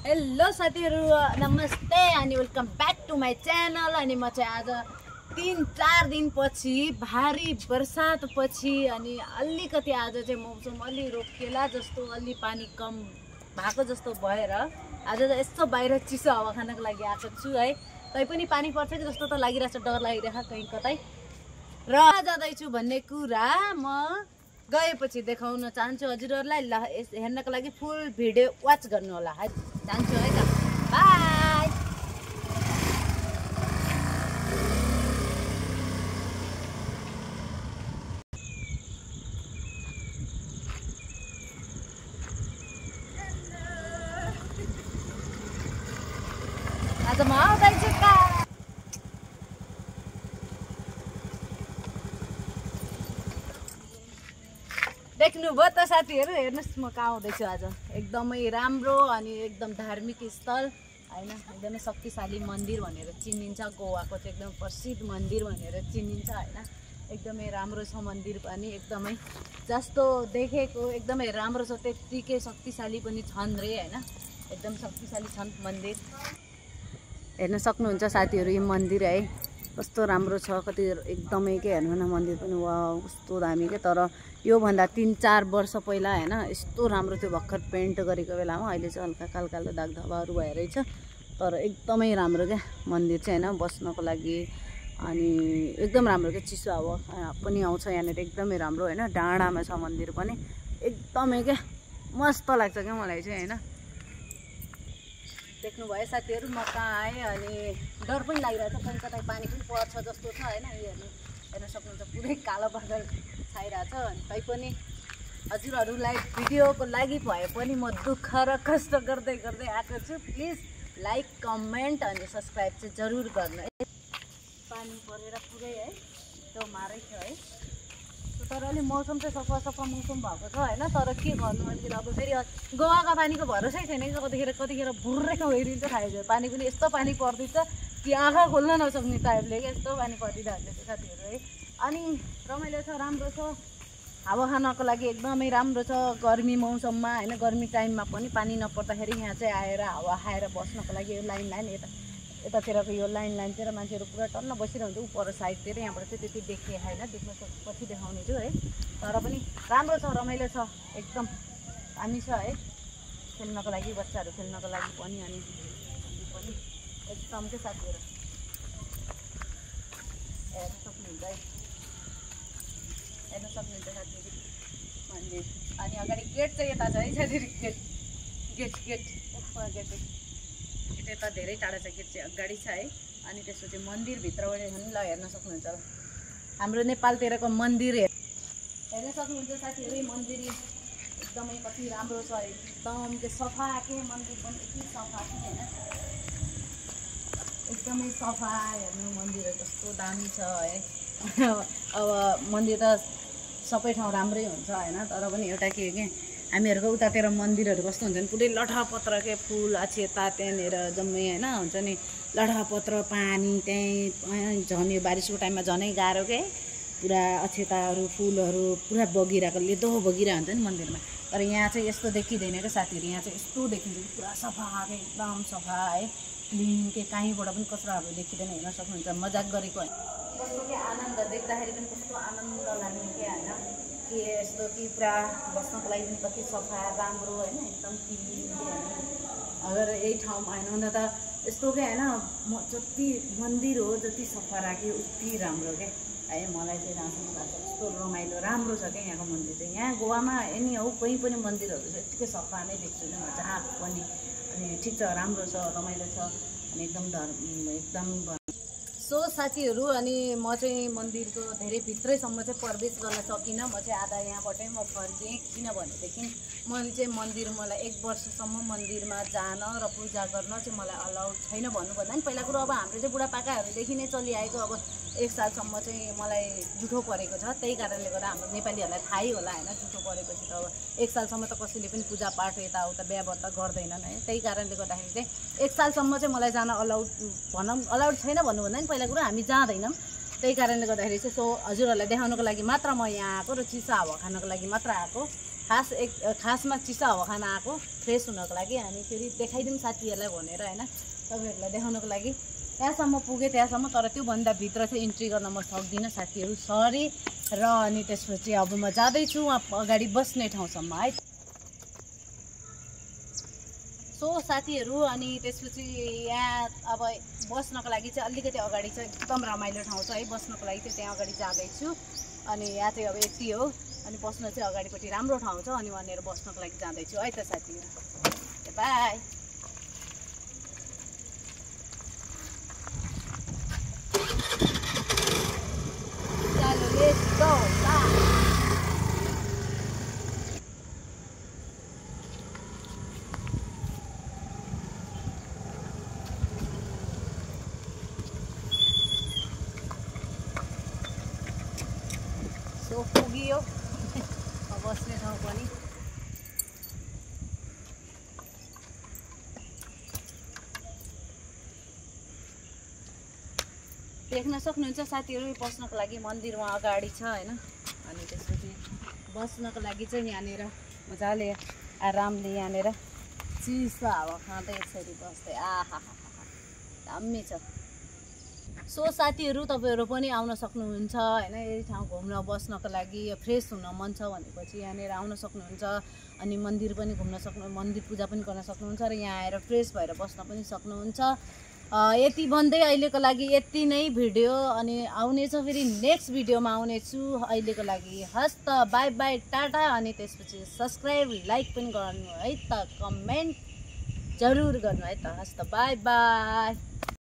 Hello साथीहरु नमस्ते अनि welcome back to my channel. अनि म चाहिँ आज 3-4 दिनपछि भारी बर्सात पछि अनि अलिकति आज चाहिँ मौसम अलि रोकिएला जस्तो अलि पानी कम भएको जस्तो भएर आज चाहिँ यस्तो बाहिर चिसो हावा खानको लागि आएको छु है। तै पनि पानी पर्छ कि जस्तो त लागिरहेछ, डर लागिरहेछ कहीँ कतै र जाँदैछु भन्ने कुरा म गएपछि देखाउन चाहन्छु हजुरहरुलाई। ल हेर्नको लागि फुल भिडियो वाच गर्नु होला है। जान्छु है त, बाइ। आज म आउँदैछु का देख्नुभयो त साथीहरु, हेर्नुस् म कहाँ आउँदैछु आज। एकदमै राम्रो अनि एकदम धार्मिक स्थल हैन, एकदमै शक्तिशाली मन्दिर भनेर चिनिन्छ। गोवाको चाहिँ एकदम प्रसिद्ध मन्दिर भनेर चिनिन्छ हैन। एकदमै राम्रो छ मन्दिर पनि, एकदमै जस्तो देखेको एकदमै राम्रो छ त्यतिकै शक्तिशाली पनि छन् रे हैन। एकदम शक्तिशाली छन् मन्दिर। हेर्न सक्नुहुन्छ साथीहरु यो मन्दिर है, कस्तो राम्रो छ। कति एकदमै के हेर्नु न मन्दिर पनि वाउ कस्तो दामी के। तर यो भन्दा 3-4 वर्ष पहिला हैन यस्तो राम्रो थियो भर्खर पेन्ट गरेको बेलामा। अहिले चाहिँ हल्का कालो दाग धब्बाहरू भएरै छ, तर एकदमै राम्रो क्या मन्दिर चाहिँ हैन बस्नको लागि। अनि एकदम राम्रो के, चिसो हावा पनि आउँछ यहाँनिर, एकदमै राम्रो हैन। डाँडामा छ मन्दिर पनि, एकदमै क्या मस्त लाग्छ क्या मलाई चाहिँ हैन। देख्नुभयो साथीहरु म कहाँ आएँ अनि डर पनि लागिरहेछ, कहीँ कतै पानी पनि पर्छ जस्तो छ हैन। यो हेर्न सक्नुहुन्छ पुरै कालो बादल छाइरहेछ। अनि तैपनि हजुरहरूलाई भिडियोको लागि भए पनि म दुःख र कष्ट गर्दै आएको छु। प्लिज लाइक कमेन्ट अनि सब्सक्राइब चाहिँ जरुर गर्नु है। पानी परेर पुरै है त्यो मारै छ है, तर अलि मौसम चाहिँ सफा मौसम भएको छ हैन। तर के गर्नु अहिले अब फेरि गोवाको पानीको भरोसै छैन कि कतिखेर भुर्रेको भइदिन्छ खाएको। पानी पनि यस्तो पानी पर्दैछ कि आँखा खोल्न नसक्ने टाइपले क्या, यस्तो पानी परिरहेको छ साथीहरु है। अनि रमाइलो छ, राम्रो छ, हावा खानको लागि एकदमै राम्रो छ। गर्मी मौसममा हैन, गर्मी टाइममा पनि पानी नपर्दाखेरि यहाँ चाहिँ आएर हावा खाएर बस्नको लागि यो लाइन यतातिरको यो लाइनतिर मान्छेहरू पुरा टन्न बसिरहन्छ। ऊपर साइडतिर यहाँबाट चाहिँ त्यति देखे होइन, देख्न पछि देखाउने छु है। तर पनि राम्रो छ, रमाइलो छ, एकदम दामी छ है खेल्नको लागि, बच्चाहरू खेल्नको लागि पनि। अनि पनि एकदम के साथीहरू हेर्न सक्नुहुन्छ है, हेर्न सक्नुहुन्छ साथीहरू मन्दिर। अनि अगाडि गेट चाहिँ यता छ है साथीहरू, गेट यता धेरै टाढा छ, गेट चाहिँ अगाडि छ है। अनि त्यसपछि मन्दिरभित्रबाट झन् ल हेर्न सक्नुहुन्छ हाम्रो नेपालतिरको मन्दिर हेर्न सक्नुहुन्छ साथीहरू। मन्दिर एकदमै कति राम्रो छ, एकदम के सफा के मन्दिर पनि यति सफा कि होइन, एकदमै सफा। हेर्नु मन्दिरहरू कस्तो दामी छ है। अब मन्दिर त सबै ठाउँ राम्रै हुन्छ होइन, तर पनि एउटा के हामीहरूको उतातिर मन्दिरहरू कस्तो हुन्छ नि, पुरै लठापत्र के फुल अक्षता त्यहाँनिर जम्मै होइन हुन्छ नि, लठापत्र पानी त्यहीँ झन् यो बारिसको टाइममा झनै गाह्रो के, पुरा अक्षताहरू फुलहरू पुरा बगिरहेको लेदो बगिरहेको हुन्छ नि मन्दिरमा। तर यहाँ चाहिँ यस्तो देखिँदैन क्या साथीहरू, यहाँ चाहिँ यस्तो देखिन्छ कि पुरा सफा के, एकदम सफा है, क्लिन के, कहीँबाट पनि कचराहरू देखिँदैन। हेर्न सक्नुहुन्छ, मजाक गरेको होइन, कस्तो के आनन्द देख्दाखेरि पनि कस्तो आनन्द लाग्ने क्या होइन। के यस्तो कि पुरा बस्नको लागि पनि कति सफा राम्रो होइन, एकदम क्लिन होइन। अगर यही ठाउँमा होइन भने त यस्तो क्या होइन, जति मन्दिर हो जति सफा राख्यो उति राम्रो क्या है। मलाई चाहिँ जहाँसम्म लाग्छ यस्तो रमाइलो राम्रो छ क्या यहाँको मन्दिर चाहिँ। यहाँ गोवामा एनी हो कहीँ पनि मन्दिरहरू चाहिँ यत्तिकै सफा नै देख्छु नि म जहाँ पनि। अनि ठिक छ, राम्रो छ, रमाइलो छ, अनि एकदम सो साथीहरू। अनि म चाहिँ मन्दिरको धेरै भित्रैसम्म चाहिँ प्रवेश गर्न सकिनँ, म चाहिँ आधा यहाँबाटै म फर्केँ। किनभनेदेखि मलाई 1 वर्षसम्म मन्दिरमा जान र पूजा गर्न चाहिँ मलाई अलाउड छैन भन्नुभन्दा नि पहिला कुरो। अब हाम्रो चाहिँ बुढापाकाहरूदेखि नै चलिआएको, अब 1 सालसम्म चाहिँ मलाई जुठो परेको छ। त्यही कारणले गर्दा हाम्रो नेपालीहरूलाई थाहै होला होइन, जुठो परेपछि त अब 1 सालसम्म त कसैले पनि पूजापाठ यताउता बिहाबट गर्दैनन् है। त्यही कारणले गर्दाखेरि चाहिँ 1 सालसम्म चाहिँ मलाई जान अलाउड छैन भन्नुभन्दा नि पहिला कुरो हामी जाँदैनौँ। त्यही कारणले गर्दाखेरि चाहिँ सो हजुरहरूलाई देखाउनको लागि मात्र म यहाँ आएको र चिसो हावा खानको लागि मात्र आएको। खासमा चिसो हावाखाना आएको फ्रेस हुनको लागि हामी फेरि देखाइदिउँ साथीहरूलाई भनेर होइन तपाईँहरूलाई देखाउनको लागि त्यहाँसम्म पुगेँ त्यहाँसम्म तर त्योभन्दा भित्र चाहिँ इन्ट्री गर्न म सक्दिनँ साथीहरू सरी र अनि त्यसपछि अब म जाँदैछु वहाँ अगाडि बस्ने ठाउँसम्म है सो साथीहरू अनि त्यसपछि यहाँ अब बस्नको लागि चाहिँ अलिकति अगाडि चाहिँ एकदम रमाइलो ठाउँ छ है बस्नको लागि चाहिँ त्यहाँ अगाडि जाँदैछु अनि यहाँ चाहिँ अब यति हो अनि बस्न चाहिँ अगाडिपट्टि राम्रो ठाउँ छ अनि वहाँनिर बस्नको लागि जाँदैछु है त साथीहरू बाई चलो लेट्स गो सो पुगियो बस्ने ठाउँ पनि देख्न सक्नुहुन्छ साथीहरू बस्नको लागि मन्दिर वहाँ अगाडि छ होइन अनि त्यसपछि बस्नको लागि चाहिँ यहाँनिर मजाले आरामले यहाँनिर चिसो हावा खाँदै यसरी बस्दै आहा दामी छ सो साथीहरू तपाईँहरू पनि आउन सक्नुहुन्छ होइन यही ठाउँ घुम्न बस्नको लागि फ्रेस हुन मन छ भनेपछि यहाँनिर आउन सक्नुहुन्छ अनि मन्दिर पनि घुम्न सक्नु मन्दिर पूजा पनि गर्न सक्नुहुन्छ र यहाँ आएर फ्रेस भएर बस्न पनि सक्नुहुन्छ यति भन्दै अहिलेको लागि यति नै भिडियो अनि आउनेछ फेरि नेक्स्ट भिडियोमा आउनेछु अहिलेको लागि हस् त बाई बाई टाटा अनि त्यसपछि सब्सक्राइब लाइक पनि गर्नु है त कमेन्ट जरुर गर्नु है त हस् त बाई बाई